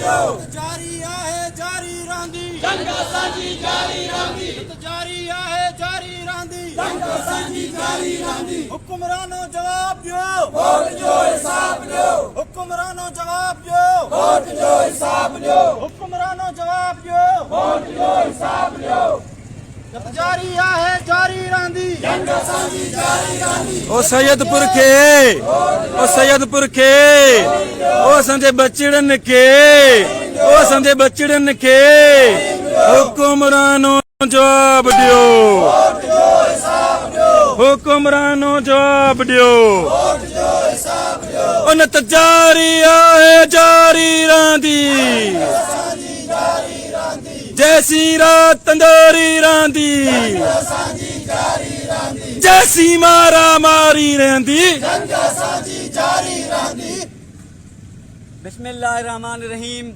ڏيو. جاري آهي جاري رهندي. جنگ اسان جي جاري رهندي. جاري آهي جاري رهندي. جنگ اسان جي جاري رهندي. حڪمرانو جواب ڏيو. ووٽ جو حساب ڏيو. حڪمرانو جواب ڏيو. ووٽ جو حساب ڏيو. حڪمرانو جواب ڏيو. ووٽ جو حساب ڏيو. جاري آهي جاري رهندي. جنگ اسان جي جاري رهندي. او سيدپور کي او سيدپور کي او اسان جي ٻچڙن کي او اسان جي ٻچڙن کي حڪمرانو جواب ڏيو حڪمرانو جواب ڏيو ان ته جاري آهي جاري رهندي جيسين رات تندوري رهندي جيسين مارا ماري رهندي. بسم الله الرحمٰن الرحيم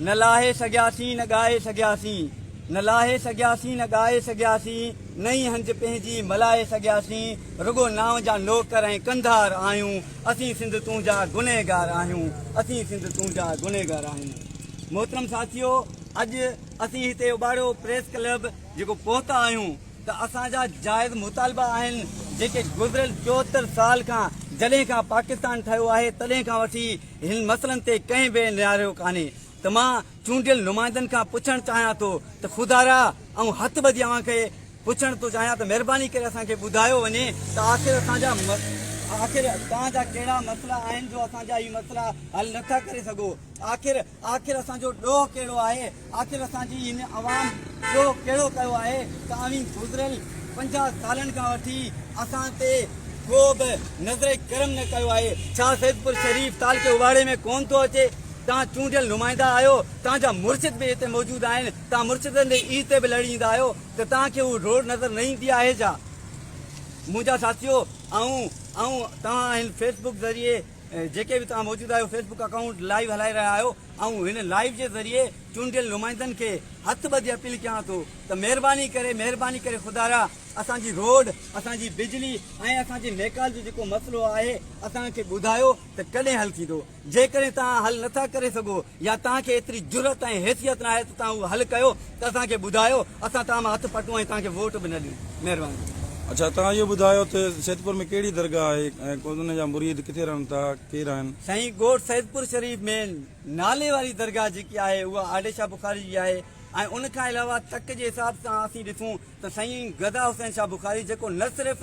نه لاهي سگهياسين نه ڳائي سگهياسين نه لاهي سگهياسين نه ڳائي سگهياسين نه ئي هنج پنهنجي ملائي سگهياسين رڳو نانء جا نوڪر ۽ ڪنڌار آهيون اسين سنڌ تنهنجا گنهگار آهيون اسين سنڌ تنهنجا گنهگار آهيون محترم ساٿيو اڄ اسين هتي اٻاڙو پريس ڪلب جيڪو پهتا آهيون ته اسان جا جائز مطالبا آهن جيڪي گذريل 74 سال کان جڏهن کان پاڪستان ٺهيو آهي تڏهن کان وٺي هن مسئلن تي ڪنهن به نهاريو ڪانهي ته مان چونڊيل نمائندن کان پڇڻ چاهيان ٿو ته خدارا آئون هٿ ٻڌي اوهان کي پڇڻ ٿو چاهيان ته مهرباني ڪري اسان کي ٻڌايو وڃي ته آخر اسان جا آخر توهان جا ڪهڙا مسئلا آهن جو اسان جا هي مسئلا حل نٿا ڪري سگهو آخر آخر اسان جو ڏوهه ڪهڙو آهي؟ آخر اسان جي هن عوام ڏوهه ڪهڙو ڪيو آهي ته اوهين گذريل 50 سالن کان وٺي اسان تي ڪو به نظر ڪرم نه ڪيو آهي؟ ڇا سيدپور شريف تعلقي اٻاڙي ۾ ڪونه ٿو اچي؟ توهان چونڊيل نمائندا آهيو، توهان جا مرشد به هتي موجود آهن، توهان مرشدن جي عيد تي به لڙي ايندا آهيو ته توهان کي هو روڊ نظر نه ايندي آهي ڇا؟ منهنجا ساٿيو آئون آئون توهان هن فيس بڪ ذريعي جيڪي به توهان موجود آهيو فيس بڪ اڪائونٽ لائيو هلائي رهيا آهيو آئون هن لائيو جي ذريعي چونڊيل نمائندن کي هٿ ٻڌي اپيل ڪيان ٿو ته مهرباني ڪري مهرباني ڪري خدارا اسان جي روڊ اسان جي بجلي ۽ اسان جي نيڪال جو جيڪو مسئلو آهي اسان کي ٻڌايو ته ڪڏهن حل ٿيندو جيڪڏهن توهان حل نٿا ڪري سگهو يا توهان کي ايتري جرئت ۽ حيثيت ناهي ته توهان اهو حل ڪيو ته اسان کي ٻڌايو، اسان توهان مان هٿ پٽون ۽ توهان کي ووٽ به نه ڏيون. مهرباني. اڇا توهان اهو ٻڌايو ته سيدپور ۾ ڪهڙي درگاهه آهي ۽ ان جا مريد ڪٿي رهن ٿا ڪير آهن؟ سائين ڳوٺ سيدپور شريف ۾ نالي واري درگاهه جيڪي آهي اها آڏي شاهه بخاري جي آهي ۽ ان کان علاوه تڪ جي حساب سان اسين ڏسون ته سائين غزا حسين شاهه بخاري جيڪو نه صرف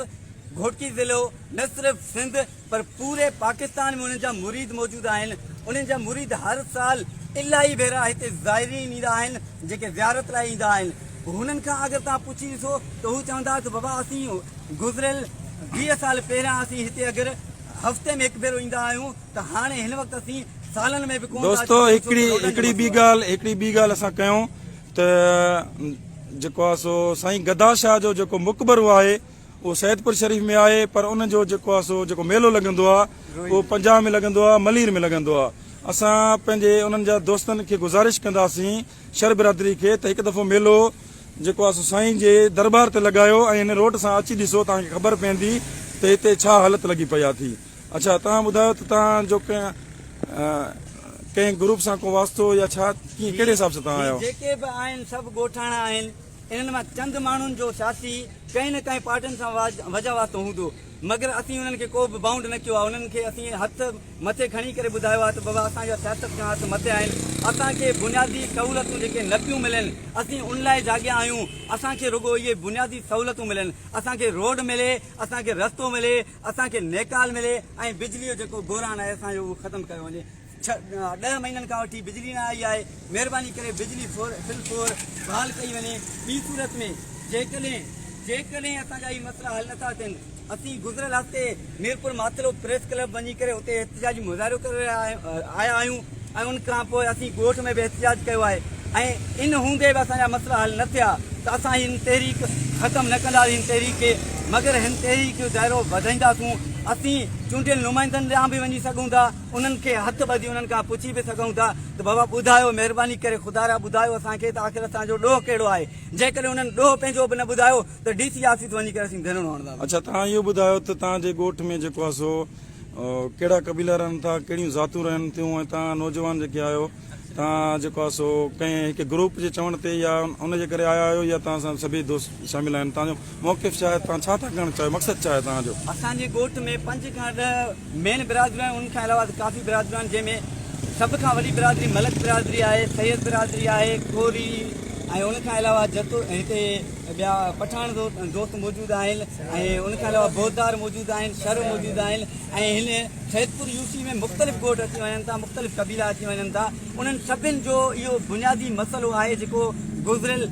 گهوٽڪي ضلعو نه صرف سنڌ پر پوري پاڪستان ۾ انهن جا مريد موجود آهن انهن جا مريد هر سال الاهي ڀيرا هتي زائرين ايندا آهن جيڪي زيارت لاء ايندا آهن هنن کان اگر توهان پڇي ڏسو ته هو چوندا ته بابا اسين گذريل 20 سال پهريان اسين هتي اگر هفتي ۾ هڪ ڀيرو ايندا آهيون ته هاڻي هن وقت اسين سالن ۾ به ڪونه ٿا دوستو اچي سگهون ڇو هڪڙي ته روڊن جو هڪڙي ٻي مسئلو آهي. ڳالهه هڪڙي ٻي ڳالهه اسان ڪيون ته جيڪو آهي سو سائين گدا شاهه جو جيڪو مقبرو آهي اهو سيدپور شريف ۾ آهي پر ان جو جيڪو آهي سو جيڪو ميلو لڳندو آهي اهو پنجاب ۾ لڳندو آهي ملير ۾ لڳندو آهي اسان پنهنجي انهن جا دوستن کي گذارش ڪنداسين شر برادري کي ته هڪ دفعو ميلو جيڪو آهي سو سائين جي دربار تي لڳايو ۽ هن روڊ سان اچي ڏسو توهان کي خبر پوندي ته هتي ڇا حالت لڳي پئي آهي ٿي اڇا توهان ٻڌايو ته توهان جو ڪنهن ڪنهن گروپ سان ڪو واسطو يا ڇا ڪيئن ڪهڙي حساب سان توهان هي آيو. جيڪي به آهن سڀ ڳوٺاڻا آهن انهن مان چند ماڻهن جو سياسي ڪنهن نه ڪنهن پارٽين سان وجهه واسطو هوندو مگر اسين انهن کي ڪو به بائونڊ نه ڪيو آهي انهن کي اسين هٿ مٿي کڻي ڪري ٻڌايو آهي ته بابا اسان جا سياست کان هٿ مٿي آهن اسان کي بنيادي سهولتون جيڪي نه پيون ملن اسين ان لاء جاڳيا آهيون اسان کي رڳو اهي بنيادي سهولتون ملن اسان کي روڊ ملي اسان کي رستو ملي اسان کي نيڪال ملي ۽ بجلي جو جيڪو بحران آهي اسان جو اهو ختم ڪيو وڃي ڇهه ڏهه مهينن کان وٺي بجلي نه آئي آهي مهرباني ڪري بجلي فور فل فور بحال ڪئي وڃي ٻي صورت ۾ جيڪڏهن جيڪڏهن اسان جا هي مسئلا حل نٿا ٿين اسين گذريل هفتي ميرپور ماٿيلو پريس ڪلب وڃي ڪري اتي احتجاجي مظاهرو ڪري رهيا آيا آهيون ۽ ان کان پوء اسين ڳوٺ ۾ به احتجاج ڪيو آهي ۽ ان هوندي به اسان جا مسئلا حل نه ٿيا ته اسان هن تحريڪ ختم نه ڪنداسين هن تحريڪ کي مگر هن تحريڪ جو دائرو وڌائينداسون اسين چونڊيل نمائندن ڏانهن به وڃي سگهون ٿا انهن کي هٿ ٻڌي انهن کان پڇي به سگهون ٿا ته بابا ٻڌايو مهرباني ڪري خدارا ٻڌايو اسان کي ته آخر اسان جو ڏوهه ڪهڙو آهي جيڪڏهن انهن ڏوهه پنهنجو به نه ٻڌايو ته ڊي سي آفيس وڃي ڪري اسين ڌرڻو هڻنداسون. اڇا توهان اهو ٻڌايو ته توهان جي ڳوٺ ۾ جيڪو آهي سو ڪهڙا قبيلا رهن ٿا ڪهڙيون ذاتون رهن ٿيون ۽ توهان نوجوان جيڪي آهيو. توهان جيڪو آهي سو ڪنهن هڪ گروپ جي چوڻ تي يا ان جي ڪري آيا آهيو يا توهان سان سڀئي دوست شامل آهن توهان جو موقف ڇا آهي توهان ڇا ٿا ڪرڻ چاهيو مقصد ڇا آهي توهان جو؟ اسان جي ڳوٺ ۾ پنج کان ڏهه مين برادريون آهن ان کان علاوه ڪافي برادريون آهن جنهن ۾ سڀ کان وڏي برادري ملڪ برادري آهي سيد برادري آهي ڪوري ۽ ان کان علاوه جتو هتي ٻيا پٺاڻ دوست موجود آهن ۽ ان کان علاوه بودار موجود آهن شر موجود آهن ۽ هن سيدپور يو سي ۾ مختلف ڳوٺ اچي وڃن ٿا مختلف قبيلا اچي وڃن ٿا انهن سڀن جو اهو بنيادي مسئلو آهي جيڪو گذريل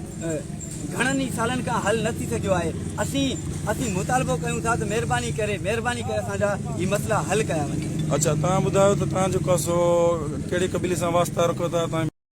گهڻن ئي سالن کان حل نه ٿي سگهيو آهي اسين اسين مطالبو ڪيون ٿا ته مهرباني ڪري مهرباني ڪري اسان جا هي مسئلا حل ڪيا وڃن. اڇا توهان ٻڌايو ته توهان جيڪو آهي سو ڪهڙي قبيلي سان واسطا رکو ٿا توهان.